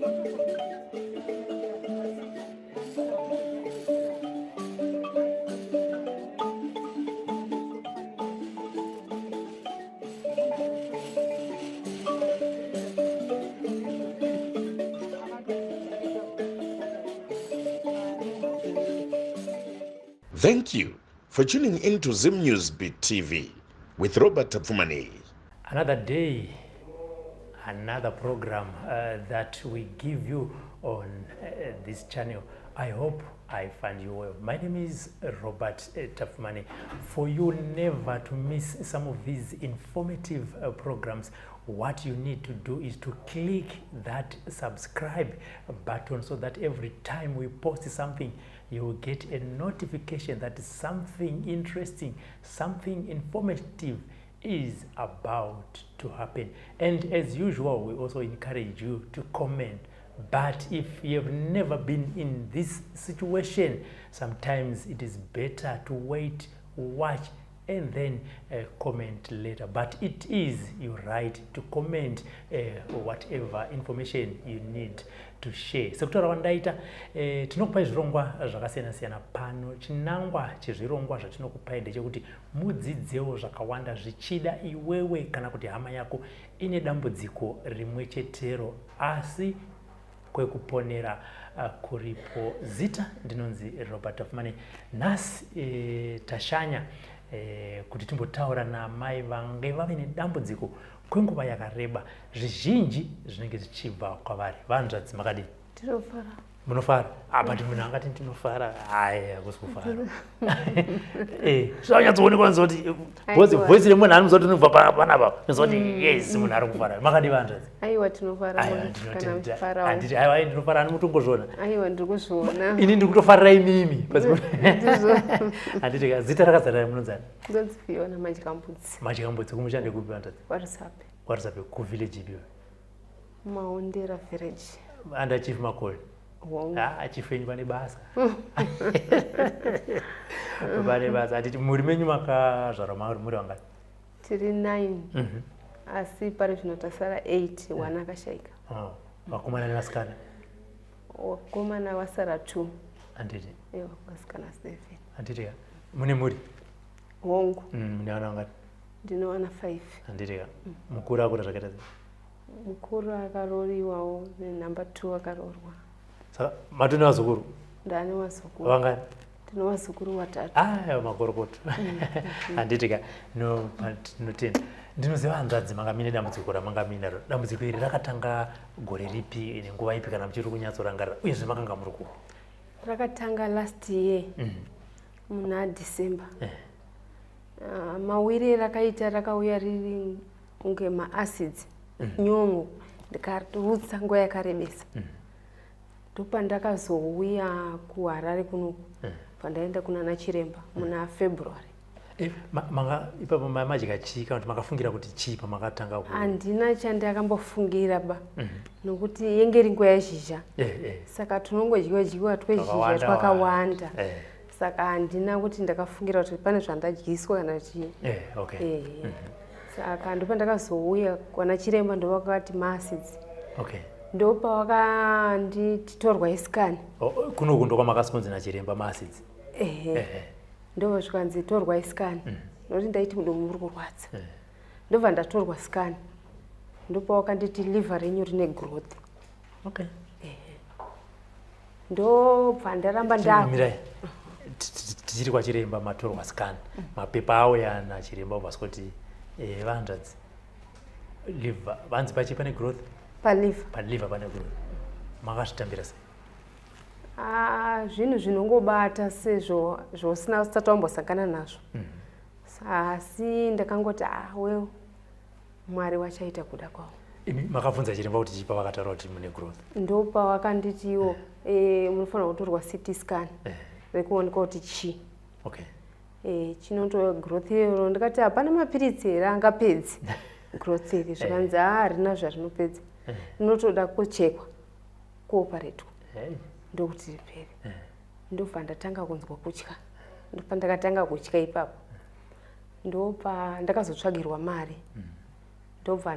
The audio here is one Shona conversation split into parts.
Thank you for tuning in to Zim News Beat TV with Robert Tapfumaneyi. Another day, another program that we give you on this channel. I hope I find you well. My name is Robert Tapfumaneyi. For you never to miss some of these informative programs, what you need to do is to click that subscribe button so that every time we post something, you will get a notification that something interesting, something informative is about to happen. And as usual, we also encourage you to comment. But if you have never been in this situation, sometimes it is better to wait, watch, and then comment later. But it is your right to comment whatever information you need to share. Sekutaura kwandaita, tinokupai zvirongwa zvakasiyana-siyana pano. Chinangwa chezvirongwa zvatinokupai ndechekuti mudzidzewo zvakawanda, zvichida iwewe kana kuti hama yako ine dambudziko rimwe chetero, asi kwekuponera kuripo. Zita ndinonzi Robert Tapfumaneyi. Nhasi tashanya kuti timbotaura namai vange vave nedambudziko kwenguva yakareba. Zvizhinji zvinenge zvichibva kwavari. Vanzvadzi, makadini? Tinofara. Munofara? Ah, but munhu angati ndinofara, haya, hakusi kufara. Zvanyatsoonekwa nzoti voice remunhu anoziva kuti rinobva panapa, noziva kuti yes, munhu ari kufara. Makadi, vanzvadzi? Aiwa, tinofara. Handiti? Aiwa, ndinofara. Ani mutongozviona? Aiwa, ndiri kuzviona. Ini ndiri kutofarira imimi, handiti? Zita rakazara munonzani? Ndonzi Fiona Madyambudzi. Madyambudzi. Kumushande kupi, vanzvadzi? KwaRusape. KwaRusape, kuvillage ipiwe? Maondera village. Anda Chief Makore? Hongu. Ah, chief wenyu pane basa, pane basa, handiti? Muri menyu makazvarwa muri vangani? Tiri 9, asi pari zvino tasara 8, wana akashayika. Oh, vakomana nevasikana? Vakomana vasara 2. Handiti? Ewa, vasikana 7. Handiti ka? Mune muri? Hongu. Mune vana vangani? Ndinowana 5. Handiti ka? Mukuru akura zvakaita sei? Mukuru akaroriwawo, nenhamba 2 akaroorwa. Saka matone vazukuru? Ndane vazukuru. Vangani? Ndine vazukuru vatatu. Aya, makorokoto, handiti ka? No, tinotenda. Ndinoziva, hanzvadzi, manga mine dambudziko ramanga minaro. Dambudziko iri rakatanga gore ripi, nenguva ipi, kana muchiri kunyatsorangarira, uyezve makanga muri kupi? Rakatanga last year muna December. Mawiri rakaita, rakauya riri kunge maacids, nyongo, ndikarutsa nguva yakarebesa. Ndopandakazouya kuHarare kunoku, pandaenda kunana chiremba muna February. Manga ipapo madya chii, kana kuti makafungira kuti chii pamakatanga ku Handina chandakambofungira ba, nokuti yenge iri nguva yezhizha. Saka tunongodyiwa dyiwa twezhizha Twakawanda. twakawanda. Saka handina kuti ndakafungira kuti pane zvandadyiswa kana chii. Saka ndopandakazouya kwana chiremba, ndovakati maacids. Ndopavakanditi scan. Oh, kunoku ndokwamakasikonzi nachiremba maacids? Ehe. Ndobva zvikanzi torwa scan, nokuti ndaiti mudomo muri kurwadza. Ndobva ndatorwa scan, ndopavakanditi liver renyu rine growth. Ndobva ndaramba nda Mirai. Tichiri kwachiremba, matorwa scan, mapepa auya nachiremba, obva kuti vanzvadzi, liver vanzi pachi pane growth. Paliver. Paliver pane growth. Makazvitambira sei? Ah, zvinhu zvinongobata sezvo zvausina usati wambosangana nazvo, asi ndakangoti, ah, well, Mwari wachaita kuda kwavo. Imi makabvunza chiremba kuti chipa vakataura kuti mune growth? Ndopavakanditiwo munofanira kutorwa CT scan rekuonekwa kuti chii. Chinoto growth iroro. Ndikati hapana mapiritsi here angapedzi growth iri? Zvikanzi ha, harina zvarinopedza, rinotoda kuchekwa, kuoparetwa, ndokuti ripere. Ndobva ndatanga kunzwa kutya. Ndopandakatanga kutya ipapo, ndopa ndakazotsvagirwa mari, ndobva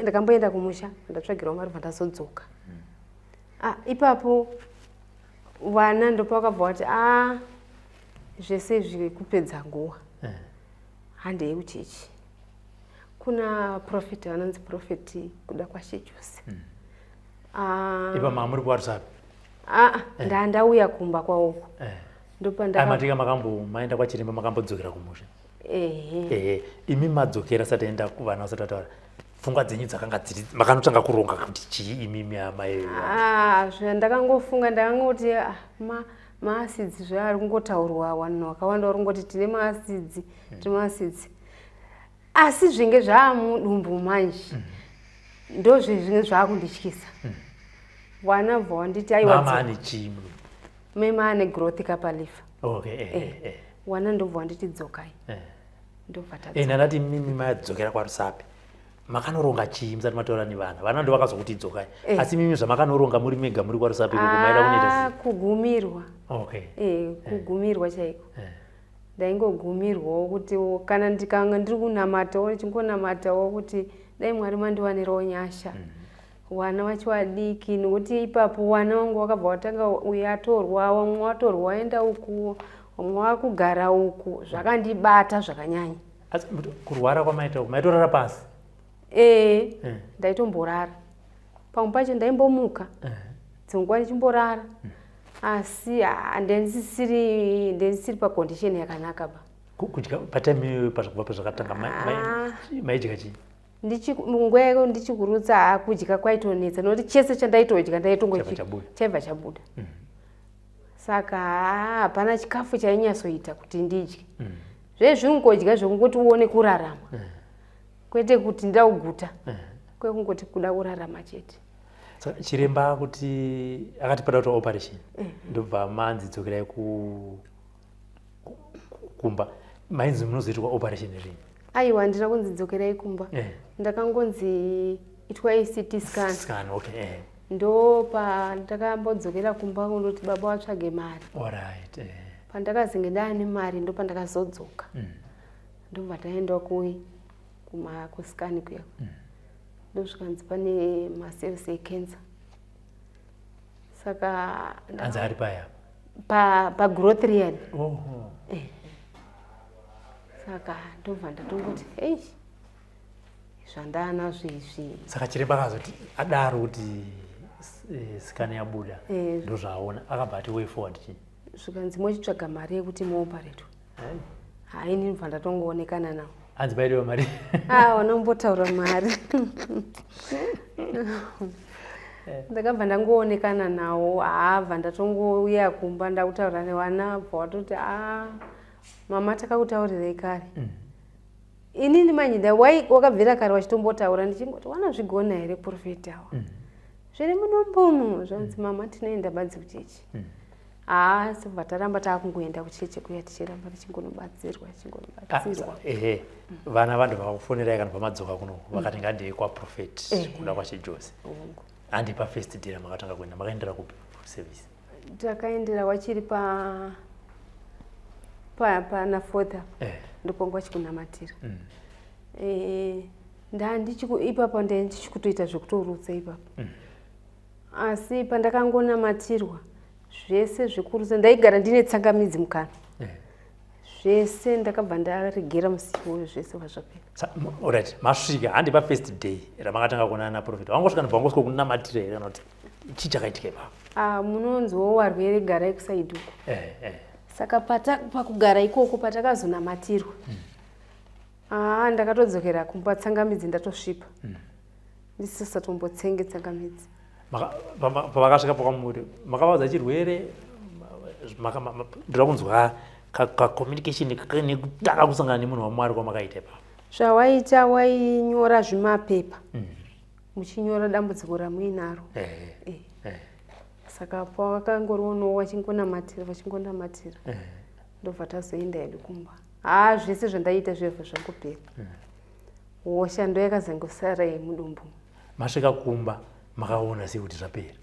ndakamboenda kumusha, ndatsvagirwa mari, bva ndazodzoka. Ipapo vana ndopakabva vati zvese izvi kupedza nguva, handei kuchechi. Kuna prophet anonzi Prophet Kudakwashe Jose. Ipa mamuri kuWhatsApp? Ndauya kumba kwauko. Ndopanda makambo maenda kwachiremba, makambodzokera kumusha? Ehe. Imi madzokera sati enda kuvana vasati vataura, pfungwa dzenyu dzakanga dziri, makanotanga kuronga kuti chii imimi amai? Zvandakangofunga, ndakangoti maacids zvaari kungotaurwa, vanhu vakawanda vari kungoti tine maacids, tine maacids, asi zvinge zvaamudumbu manje ndozvezvinge zvaakundityisa. Vana bva wanditi aiwa. Mama ane chii? Mema ane growth kapaliver. Okay. Wana ndobva wanditi dzokai. Ndobva tadzoka. Ndandati imimi madzokera kwaRusape, makanoronga chii musati mataura nevana? Vana ndo vakazokuti dzokai, asi mimi zvamakanoronga muri mega muri kwaRusape ikoko, maida kunoita sei? Kugumirwa. Kugumirwa chaiko. Ndaingogumirwawo kuti kana ndikanga ndiri kunamatawo, ndichingonamatawo kuti dai Mwari mandiwanirawo nyasha. Wana vacho vadiki, nokuti ipapo wana wangu wakabva watanga uyu atorwa, wamwe watorwa waenda uku, wamwe wakugara uku, zvakandibata zvakanyanya. Asi kurwara kwamaita uku, maitorara pasi? Ndaitomborara, pamwe pacho ndaimbomuka, dzimwe nguva ndichimborara, asi ndendisiri pacondition yakanaka ba. Kudya patime kubva pazvakatanga maidya chii? Nguva yako ndichikurutsa, kudya kwaitonetsa nokuti chese chandaitodya chaibva chabuda. Saka hapana chikafu chainyatsoita kuti ndidye. Zvezvingodya zvekungoti uone kurarama, kwete kuti ndauguta, kwekungoti kuda kurarama chete. Saka chiremba kuti akati pada kuita operation, ndobva manzi dzokerai kumba, mainzi munozoitwa operation rini? Aiwa, handina kunzi dzokerai kumba. Ndakangonzi itwai CT scan. Scan, okay. Ndo pandakambodzokera kumba kundoti baba vatsvage mari. Pandakazenge ndaane mari ndo pandakazodzoka. Ndobva taenda kuscan kuya. Ndosvikanzi pane macells ecancer. Saka anzi ari paya pagrowth riyani. Saka ndobva ndatongoti ei, zvandanazvo izvi. Saka chiremba akazoti adaro kuti scan yabuda, ndozvaaona, akabva ati way forward chii? Zvikanzi mochitsvaga mari yekuti muoparetwe. Hai, ndinobva ndatongoonekana nawo. Hanzi paidiwa mari? Vanombotaura mari. Ndakabva ndangoonekana nawo, haabva ndatongouya kumba ndakutaura nevana, bva watoti mama takakutaurirai kare. Inini manje wakabvira kare wachitombotaura, ndichingoti wanozvigona here prophet awa zviri mudombomo? Zvanzi mama tinoenda badzi kuchechi. Sobva taramba taakungoenda kuchechi kuya, tichiramba tichingonobatsirwa, tichingonobatsirwa. Ehe, vana vanhu vakakufonerai kana pamadzoka kuno vakati ngandei kwaprophet Kudakwashe Jose, handi pafirst day ramakatanga kuenda, makaendera kupi service? Takaendera wachiri pana fourth apa, ndopanga wachikunamatira. Ipapo ndichikutoita zvekutorutsa ipapo, asi pandakangonamatirwa zvese zvekurutsa, ndaigara ndine tsangamidzi mukanwa, zvese ndakabva ndaregera musi iwoyo, zvese vazvapera. Alright, masvika handi pafirst day ramakatanga kuonana naprophet, wangosvika ndobva wangosvika kunamatira here, kana kuti chii chakaitika ipapo? Munonziwo warwere garai kuside uko. Saka pakugara ikoko patakazonamatirwa, ndakatodzokera kumba tsangamidzi ndatosvipa, ndisisatombotsengi tsangamidzi. Pavakasvika pakwamuri makavaudza chirwere? Ndoda kunzwa kacommunication nekutanga kusangana nemunhu waMwari kwamakaita ipapo. Zvawaita, wainyora zvimapepa, muchinyora dambudziko ramuinaro. Saka pawakangorionawo vachingonamatira, vachingonamatira, ndobva tazoenda hedu kumba. Zvese zvandaiita zvebva zvangopera, hosha ndo yakazangosara yemudumbu. Masvika kumba makaona sei kuti zvapera?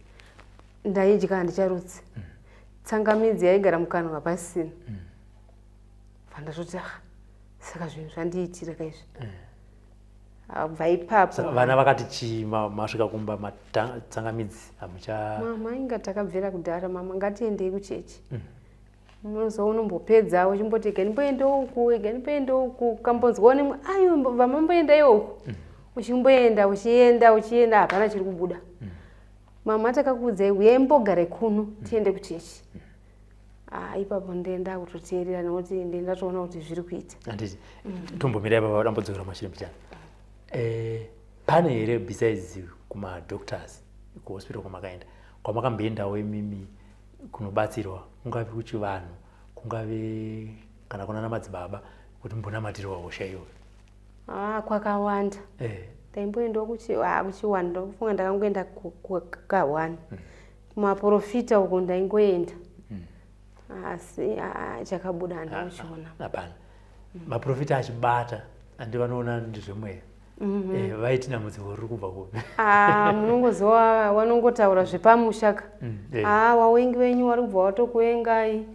Ndaidya, handicharutsi, tsangamidzi yaigara mukanwa hapasisina. Bva ndatoti saka zvinhu zvandiitira kaizvi. Abva ipapo. Vana vakati chii masvika kumba matsangamidzi hamucha? Mama, inga takabvira kudhara mama, ngatiendei kuchechi. Munozo unombopedza uchimboti ega ndimboenda uku, ega ndimboenda uku, kambonzwawo nemwe ayo vamamboenda uku. Uchimboenda, uchienda, uchienda, hapana chiri kubuda. Mama takakuudzai uyai mbogare kuno tiende kuchechi. Ipapo ndenda kutoteerera nekuti ndenda toona kuti zviri kuita. Handiti tombomira ipapa dambudziko ramashure mbichana. Pane here besides kuma doctors kuhospital kwamakaenda kwamakamboendawo imimi kunobatsirwa, kungave kuchivanhu, kungave kana kuna madzibaba kuti mbonamatirwa hosha iyoyo? Kwakawanda. Ndaimboendawo kuchivanhu, ndofunga ndakangoenda ka1. Kumaprofita uko ndaingoenda. Asi chakabuda handina kuchiona. Hapana. Maprofita achibata handi vanoona ndezvemweya. Vaiti dambudziko riri kubva kupi? Munongoziva vanongotaura zvepamusha. Wawengi wenyu vari kubva watokuvengai.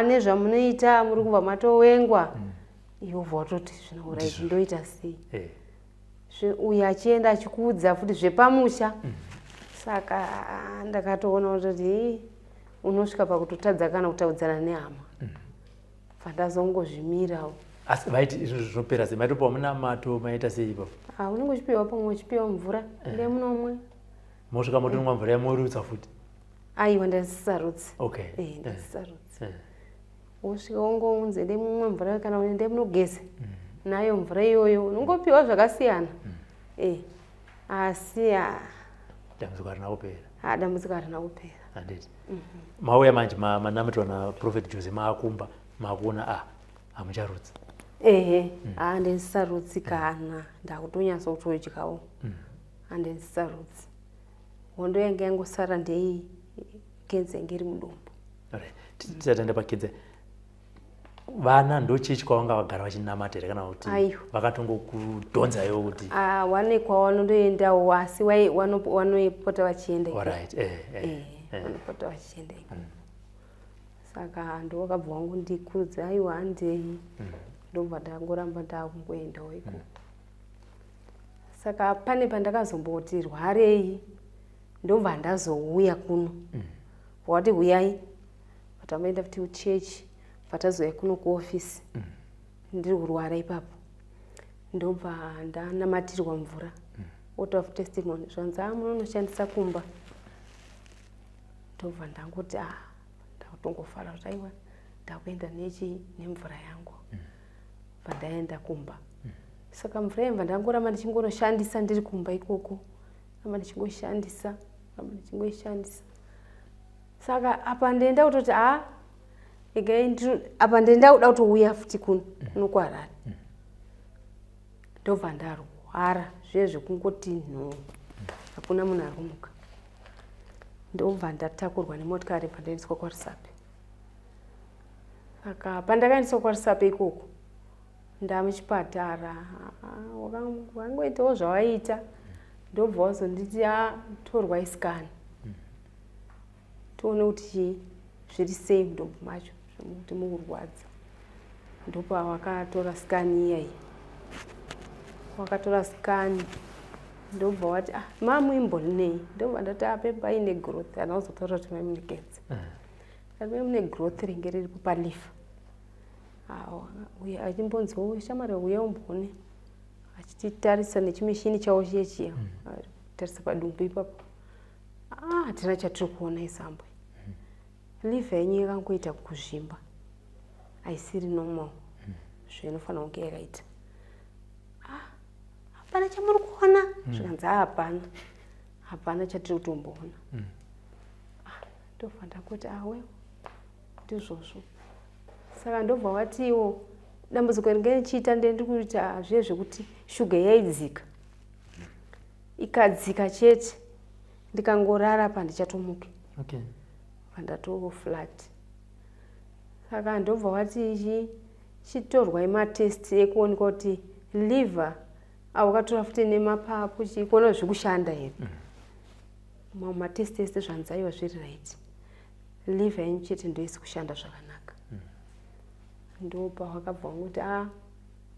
Nezvamunoita muri kubva matowengwa. Iwe ubva watoti zvino right ndoita sei? Uyu achienda achikuudza futi zvepamusha. Saka ndakatoona kuti unosvika pakutotadza kana kutaudzana nehama. Pandazongozvimirawo. Asi vaiti izvo zvinopera sei? Maitopiwa munamato, maita sei ipapo? Unenge uchipiwa pamwe uchipiwa mvura, ndemunomwe. Mosvika motonwa mvura yamorutsa futi? Aiwa, ndasisarutsi. Okay. Ndasisarutsi. Wosvika wongounze ndemumwe mvura kana ndemunogeza. Nayo mvura iyoyo unongopiwa zvakasiyana. Asi dambudziko harina kupera. Dambudziko harina kupera. Handiti. Mauya manje manamatirwa naProphet Jose maakumba makuona hamucharutsi. Ehe, handisarutsi kana ndakutonyatsa kutodyawo. Handisarutsi. Hondo yange yangosara ndei kenza yange iri mudumbu. Tisati taenda pakenza, vana ndochechi kwavanga vagara vachinamata here kana kuti vakatongokudhonzaiwo kuti? Wane kwavanondoendawo asi vanopota vachienda ikoko. Alright, Vanopota vachienda ikoko. Saka ndovakabva vangondikudza aiwa handei. Ndobva ndangoramba ndakungoendawo ikoko. Saka pane pandakazomboti rwarei ndobva ndazouya kuno. Wati huyai, vatamboenda futi kuchechi, vatazouya kuno kuofisi. Ndiri kurwara ipapo. Ndobva ndanamatirwa mvura. Water of testimony zvanzi munonoshandisa kumba. Ndobva ndangoti ndakutongofara kuti aiwa ndakuenda nechi nemvura yangu. Bva ndaenda kumba. Saka mvura yemva ndangoramba ndichingonoshandisa ndiri kumba ikoko. Ramba ndichingoshandisa, ramba ndichingoishandisa. Saka apa ndenda kutoti egai apa ndenda kuda kutouya futi kuno kuno kuHarare. Ndobva ndarwara zviye zvekungoti no hakuna munhu ari kumuka. Ndobva ndatakurwa nemotikari bva ndaendeswa kwaRusape. Saka pandakaendeswa kwaRusape ikoko ndamuchipatara wangoitawo zvavaita. Ndobva wazonditi torwai scan tione kuti zviri sei mudumbu macho kuti mukurwadza. Ndopa wakatora scan iya iyi. Wakatora scan ndobva wati mamuimborinei. Ndobva ndati pepa ine growth. Handina kuzotaura kuti mai mune cancer. Ndati mai mune growth ringe riripo paliver. Uye achimbonzi shamwari uya umboone. Achititarisa nechimishini chawo chiye chiya. Tarisa padumbu ipapo. Hatina chatiri kuona isambwe. Liver yenyu yakangoita kuzvimba. Haisiri normal. Zvainofanira kunge yakaita. Hapana chamuri kuona. Zvikanzi hapana. Hapana chatiri kutomboona. Ndobva ndangoti wewe ndizvozvo. Saka ndobva watiwo dambudziko ringe richiita ndiri kuita zviye zvekuti shuga yaidzika. Ikadzika chete ndikangorara pa ndichatomuke. Okay. Pandatoo flat. Saka ndobva wati chitorwai matest ekuonekwa kuti liver wakatora futi nemapapu chikuona zvikushanda here. Mamwe matest ese zvanzi aiwa zviri right. Liver yenyu chete ndoisi kushanda zvakanaka. Ndopa wakabva wangoti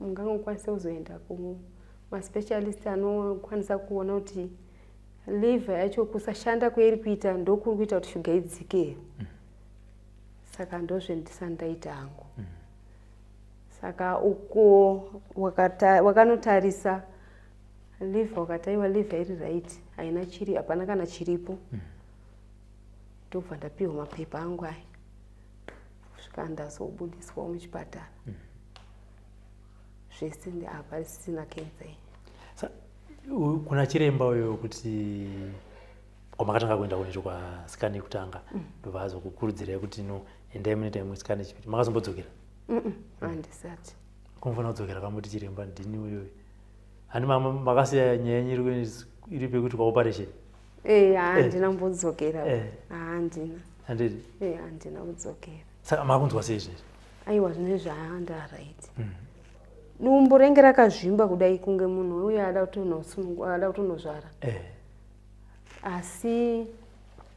mungangokwanisa kuzoenda Maspecialist anokwanisa kuona kuti liver yacho kusashanda kweiri kuita ndokuri kuita kuti shuga idzike here. Saka ndozvendisati ndaita hangu. Saka uko wakanotarisa liver, wakataiwa liver iri right, haina chiri, hapana kana chiripo. Ndobva ndapiwa mapepa angu aya kusvika ndazobudiswawo muchipatara. Zvese haparisina kenza iyi. Kuna chiremba uyo kuti kwamakatanga kuenda kunoitwa kwasikani yekutanga, ndobva azokukurudzirai kuti no, endai munoita imwe sikani yechipiri, makazombodzokera? Handisati. Kumufanira kudzokera kamuti chiremba ndini uyoyo, handi makasiya nyaya yenyu iri pekuti kwaoperation? Handina kumbodzokera. Handina. Handidi? Handina kudzokera. Saka makunzwa sei izvezvi? Aiwa, zvinezvi handaright. Dumbu renge rakazvimba kudai kunge munhu uyo ada kutonozvara. Asi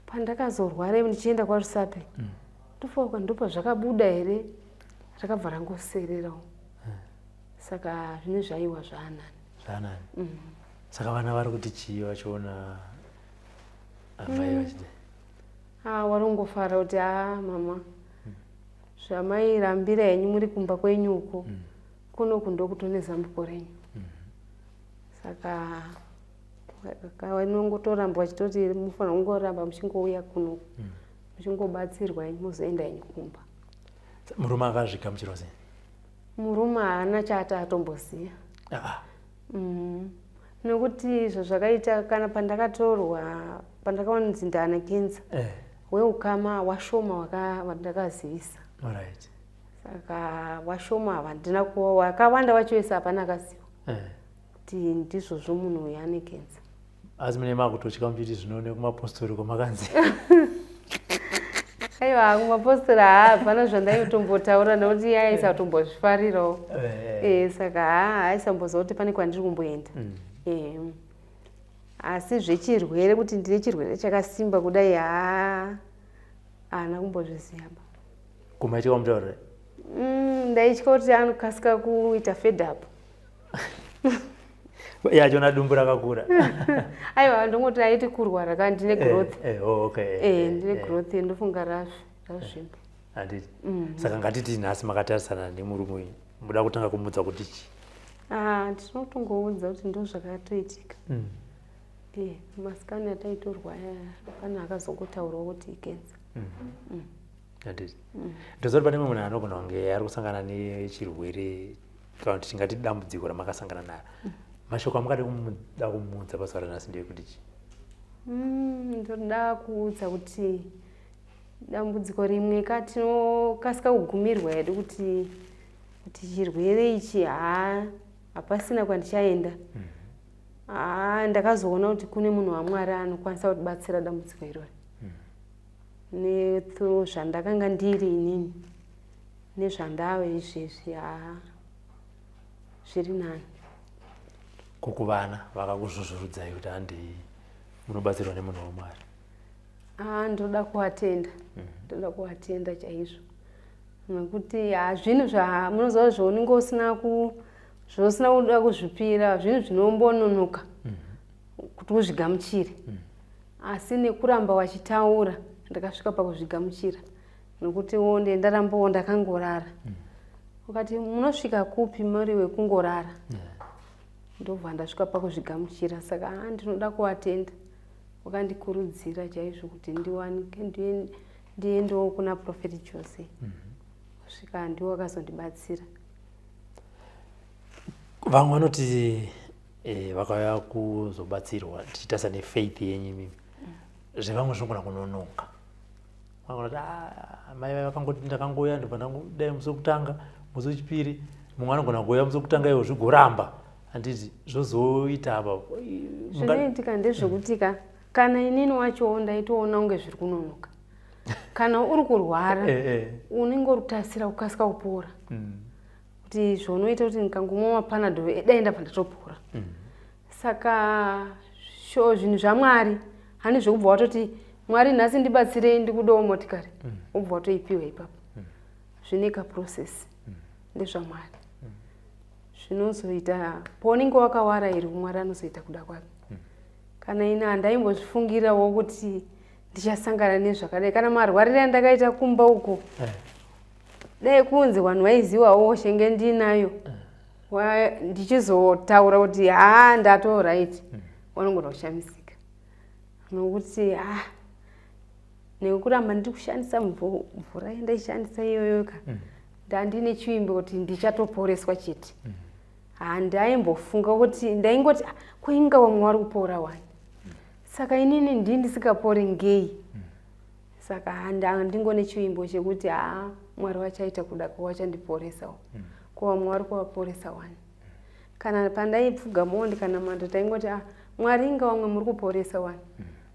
pandakazorwara ndichienda kwaRusape, ndofunga ndopa zvakabuda here, rakabva rangosererawo. Saka zvine zvaiwa zvaanani. Zvaanani. Saka vana vari kuti chii vachiona amai vachidai? Vari kungofara kuti a mama, zvamairambira henyu muri kumba kwenyu uko, kunoku ndokutone zambuko renyu. Saka vanongotoramba vachitoti mufanira kungoramba muchingouya kuno, muchingobatsirwa henyu, muzoenda henyu kumba. Murume akazvigamuchirwa sei? Murume haana chaati atomboziva. Nekuti izvo zvakaita kana pandakatorwa, pandakaonzi ndaane kenza, weukama washoma wandakazivisa. Saka washoma handina kuva, wakawanda wacho wese hapana akaziva kuti ndizvozvo munhu uyu ane kenza. Asi mune makutotya muchiti zvino nekumapostori kwamakanzi? Aiwa, kumapostori haa, hapana zvandaitombotaura nekuti aisatombozvifarirawo. Saka haa, aisamboziva kuti pane kwandiri kumboenda. Asi zvechirwere, kuti ndine chirwere chakasimba kudai, haa, haana kumbozviziva. Kumaitya kwamutaurira? Ndaitya kuti anokasika kuita fed up. Yachona dumbu rakakura. Aiwa, ndongoti aiti kurwara ka, ndine growth. Ndine growth, ndofunga razvimba. Handiti? Saka ngatiti nhasi makatarisana nemurume uyu, muda kutanga kumudza kuti chii? Ndinotongoudza kuti ndo zvakatoitika. Masikani ataitorwa aya, pane akazongotaurawo kuti ikenza. Handiti? Ndoziva kuti pane mumwe munhu anogona kunge ari kusangana nechirwere kana kuti tingati dambudziko ramakasangana naro. Mashoko amungade kumuda kumuudza pazuva ranhasi ndeyekuti chii? Ndoda kuudza kuti dambudziko rimwe ka tinokasika kugumirwa hedu kuti chirwere ichi haa, hapasina kwandichaenda. Haa, ndakazoona kuti kune munhu waMwari anokwanisa kutibatsira dambudziko irori. Nethrough zvandakanga ndiri inini nezvandave izvezvi, haa, zviri nani. Kukuvana vakakuzvuzvurudzai kuti handei munobatsirwa nemunhu waMwari? Ndoda kuvatenda, ndoda kuvatenda chaizvo, nekuti zvinhu zva munoziva zvaunenge usina ku zvausina kuda kuzvipira, zvinhu zvinombononoka kuti uzvigamuchire. Asi nekuramba wachitaura ndakasvika pakuzvigamuchira, nekuti wo ndarambawo ndakangorara. Ukati munosvika kupi muri wekungorara? Ndobva ndasvika pakuzvigamuchira. Saka ndinoda kuvatenda, wakandikurudzira chaizvo kuti ndiwanike ndiendewo kuna Prophet Jose, kusvika ndiwo wakazondibatsira. Vamwe vanoti vakauya kuzobatsirwa, tichitarisa nefaith yenyu imimi, zvevamwe zvinogona kunonoka. Vanogona kuti, "Ah, mai vai vakangoti ndakangouya, ndobva ndangodai musi wekutanga, musi wechipiri." Mumwe anogona kuuya musi wekutanga iwo zvigoramba, handiti? Zvozoita apa. Zvinoitika ndezvekuti ka kana inini wachowo ndaitoona kunge zviri kunonoka. Kana uri kurwara, unenge uri kutarisira kukasika kupora, kuti zvaunoita kuti ndikangomwa mapanado dai ndabva ndatopora. Saka sho zvinhu zvaMwari hani zvekubva watoti, "Mwari, nhasi ndibatsirei, ndikudawo motikari," wobva watoipiwa ipapo. Zvine kaprocess, ndezvaMwari. Zvinozoita paunenge wakawarairwa, Mwari anozoita kuda kwake. Kana ini handaimbozvifungirawo kuti ndichasangana nezvakadai. Kana marwarire andakaita kumba uko, dai kunzi vanhu vaizivawo shenge ndinayo, ndichizotaura kuti haa, ndato right, vanogona kushamisika. Nokuti ha, nekuramba ndiri kushandisa mvura yandaishandisa iyoyo ka, ndandine chivimbo kuti ndichatoporeswa chete. Handaimbofunga kuti, ndaingoti, "Ah, kuinga vamwe vari kupora wani, saka inini ndii ndisingapori ngei?" Saka handingone chivimbo chekuti haa, Mwari vachaita kuda kwavachandiporesawo, ko vamwe vari kuvaporesa wani. Kana pandaipfugamawo ndikanamata, taingoti, "Ah, Mwari, inga vamwe muri kuporesa wani,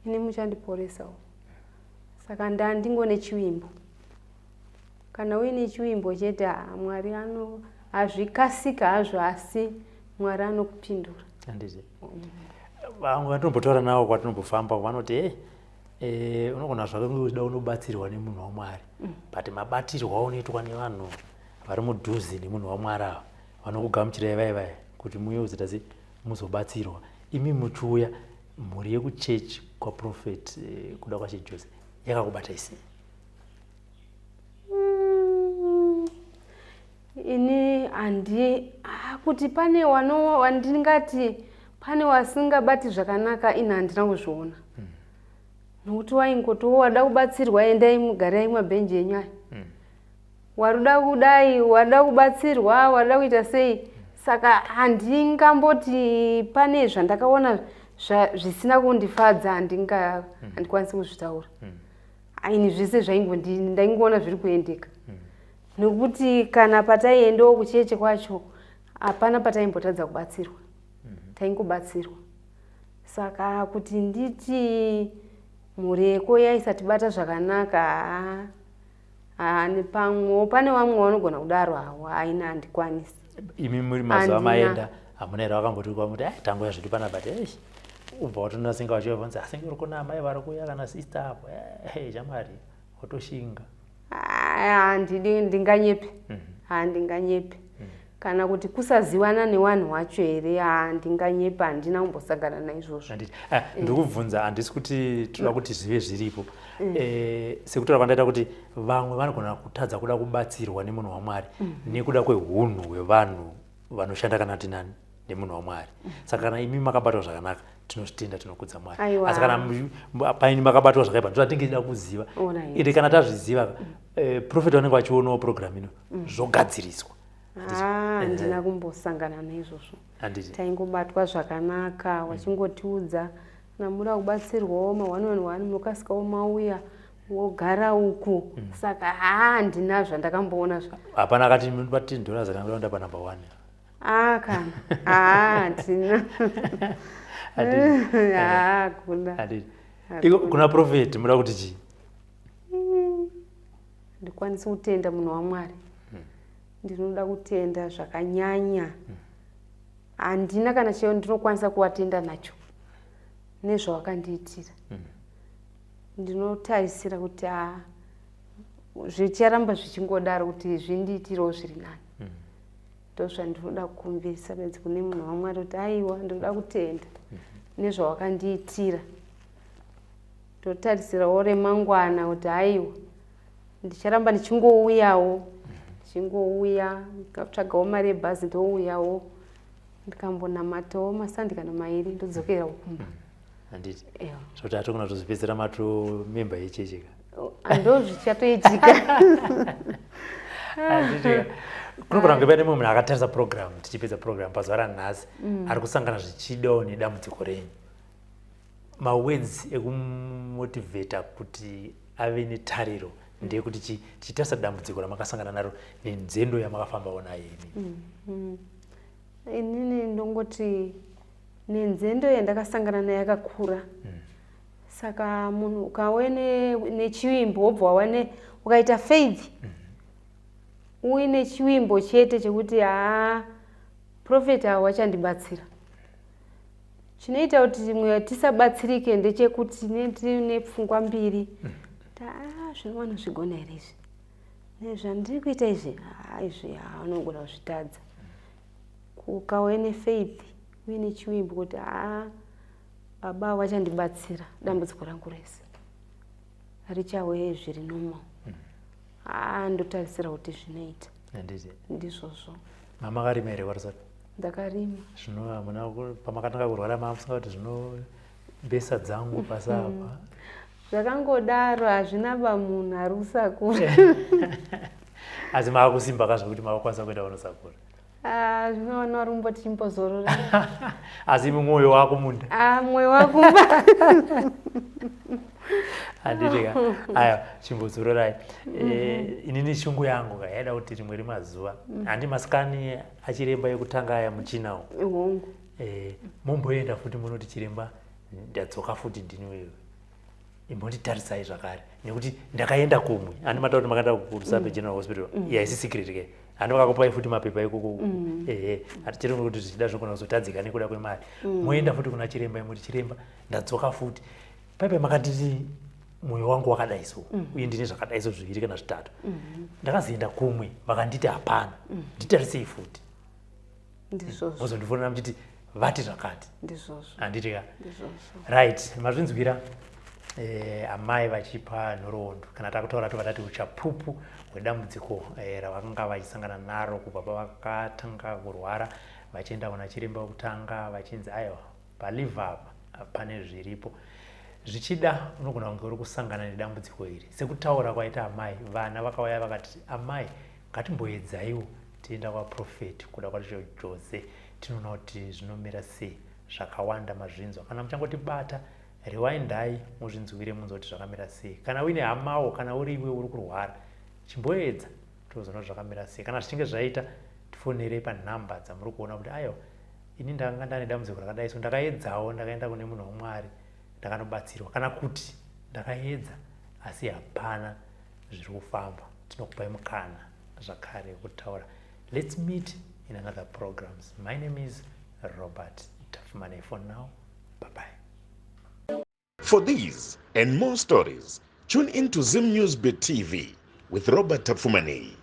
ini muchandiporesawo." Saka ndandingone chivimbo. Kana uine chivimbo chete, haa, Mwari ano hazvikasika hazvo, asi Mwari anokupindura. Handiti vamwe vatinombotaura navo kwatinombofamba vanoti, e unogona zvake kunge uchida unobatsirwa nemunhu waMwari, but mabatirwo aunoitwa nevanhu vari mudhuze nemunhu waMwari ava, vanokugamuchirai vai vai kuti muuye kuzoita se muzobatsirwa, imi muchiuya, mhuri yekuchechi kwaProphet Kuda kwaShe Jose yakakubatai sei? Ini handi kuti pane wano wandingati pane wasingabati zvakanaka, ini handina kuzviona, nokuti waingotiwo wada kubatsirwa, endai mugarai mabhenji enyu aya. Waruda kudai, wada kubatsirwa, wada kuita sei. Saka handingamboti pane zvandakaona zvisina kundifadza, handikwanisi kuzvitaura. Aini zvese zvaingondi ndaingoona zviri kuendeka, nekuti kana pataiendawo kucheche kwacho, hapana pataimbotadza kubatsirwa, taingobatsirwa. Saka kuti nditi mhuri yeko yaisatibata zvakanaka, haa, haa, pamwewo pane vamwe vanogona kudaro hawo, aina handikwanisi. Imi muri mazuva maenda, hamuna here vakamboti kwamuti, "Ai, tanguya zvedu panapa," ti ei, ubva watonasinga vachivabvunza, "Asinge uri kuna amai vari kuuya kana sister apo?" Shamwari, watoshinga. Handidi, ndinganyepe, handinganyepe. Kana kuti kusazivana newanhu wacho here, handinganyepa, handina kumbosangana naizvozvo. Handiti ndiri kubvunza, handisi kuti toda kuti zvive zviripo. Sekutaura kwandaita kuti vamwe vanogona kutadza kuda kubatsirwa nemunhu waMwari nekuda kwehunhu hwevanhu vanoshanda kana kuti nani nemunhu waMwari. Saka kana imi makabatwa zvakanaka, tinozvitenda, tinokudza Mwari. Aiwa. Asi kana paini makabatwa zvakaipa, ndotatinge tida kuziva. Ende kana tazviziva, prophet vanenge vachionawo program ino, zvogadziriswa. Handina kumbosangana naizvozvo. Handiti? Taingobatwa zvakanaka, wachingotiudza kana muda kubatsirwawo ma1 on 1, munokasikawo mauya wogara uku. Saka haa, handina zvandakamboona Hapana akati pa $10 kana pa number one? Ah, kana haa, handina. Handiti? Haa, kuna. Handiti iko kuna prophet muda kuti chii? Ndikwanisi kutenda munhu waMwari, ndinoda kutenda zvakanyanya. Handina kana cheo ndinokwanisa kuvatenda nacho nezvawakandiitira. Ndinotarisira kuti a zvicharamba zvichingodaro, kuti zvindiitirewo zviri nani. Ndozvandinoda kukumbirisa bedzi kune munhu waMwari, kuti aiwa, ndinoda kutenda nezvawakandiitira. Ndotarisirawo remangwana kuti aiwa, ndicharamba ndichingouyawo, ndichingouya, ndikatsvagawo mari yebhazi, ndouyawo, ndikambonamatawo maSunday kana mairi, ndodzokera kumba. Handiti? Ewa. Zvokuti hatogona kutozvipedzera mato memba yecheche ka? Ndo zvichatoitika. Handiti kunogona kunge paine mumwe munhu akatarisa program, tichipedza program pazuva ranhasi, ari kusangana zvichidawo nedambudziko renyu, mawords ekumotivheta kuti ave netariro ndeyekuti tichitarisa dambudziko ramakasangana naro nenzendo yamakafambawo nayo imi? Inini ndongoti nenzendo yandakasangana nayo yakakura. Saka munhu ukave nechivimbo, wobva wava ukaita faith, uine chivimbo chete chekuti haa, prophet avo vachandibatsira. Chinoita kuti mwe tisabatsirike ndechekuti tine pfungwa mbiri, ta zvinowana zvigona here izvi nezvandiri kuita izvi? Haa, izvi haa, unogona kuzvitadza. Ukauya nefaith uine chivimbo kuti haa, baba vachandibatsira, dambudziko rangu rese richauye zviri normal. Haa, ndotarisira kuti zvinoita. Handiti? Ndizvozvo. Mamakarima here kwaRusape? Ndakarima. Zvino hamuna pamakatanga kurwara mamusinga kuti zvino mbesa dzangu pasi apa? Zvakangodaro, hazvina bamunhu ari kusakura. Asi maakusimba ka zvekuti makakwanisa kuenda kunosakura? Ah, zvinoona uri kumboti chimbozorora. Asi mwoyo wako munda? Ah, mwoyo wakumba. Handiti ka? Aya, chimbozororai. Inini shungu yangu ka yaida kuti rimwe remazuva, handi masikani achiremba ekutanga aya muchinawo, Hongu. Momboenda futi munoti, "Chiremba, ndadzoka futi, ndini wewe, imbonditarisai zvakare nekuti ndakaenda kumwe." Handi mataura kuti makaenda kuRusape General Hospital? Yaisi secret ke, handi vakakupai futi mapepa ikoko? Ehe, hatichiri kuti zvichida zvinogona kuzotadzika nekuda kwemari. Moenda futi kuna chiremba, imuti, "Chiremba, ndadzoka futi, paipai makanditi mwoyo wangu wakadai so, uye ndine zvakadai so zviviri kana zvitatu. Ndakazoenda kumwe vakanditi hapana, nditarisei futi." Ndizvozvo. Mozondifonera muchiti vati zvakati. Ndizvozvo. Handiti ka? Ndizvozvo. Right, mazvinzwira, amai vachipa nhoroondo kana takutaura tobva tati uchapupu hwedambudziko ravakanga vachisangana naro kubva pavakatanga kurwara, vachienda kuna chiremba wekutanga vachinzi aiwa, paliver apa pane zviripo. Zvichida unogona kunge uri kusangana nedambudziko iri sekutaura kwaita amai. Vana vakauya vakati, "Amai, ngatimboedzaiwo tienda kwaProphet kuda kwacho Jose, tinoona kuti zvinomira sei." Zvakawanda mazvinzwa. Kana muchangotibata, rewindai muzvinzwire, munzwa kuti zvakamira sei. Kana uine hamawo, kana uri iwe uri kurwara, chimboedza tozoona kuti zvakamira sei. Kana zvichinge zvaita, tifonerei panhamba dzamuri kuona kuti aiwa, ini ndanga ndane dambudziko rakadai so, ndakaedzawo, ndakaenda kune munhu waMwari, ndakanobatsirwa, kana kuti ndakaedza asi hapana zviri kufamba. Tinokupai mukana zvakare wekutaura. Let's meet in another programs. My name is Robert Tafumane. For now, bye bye. For these and more stories, tune in to Zim News Bit TV with Robert Tafumane.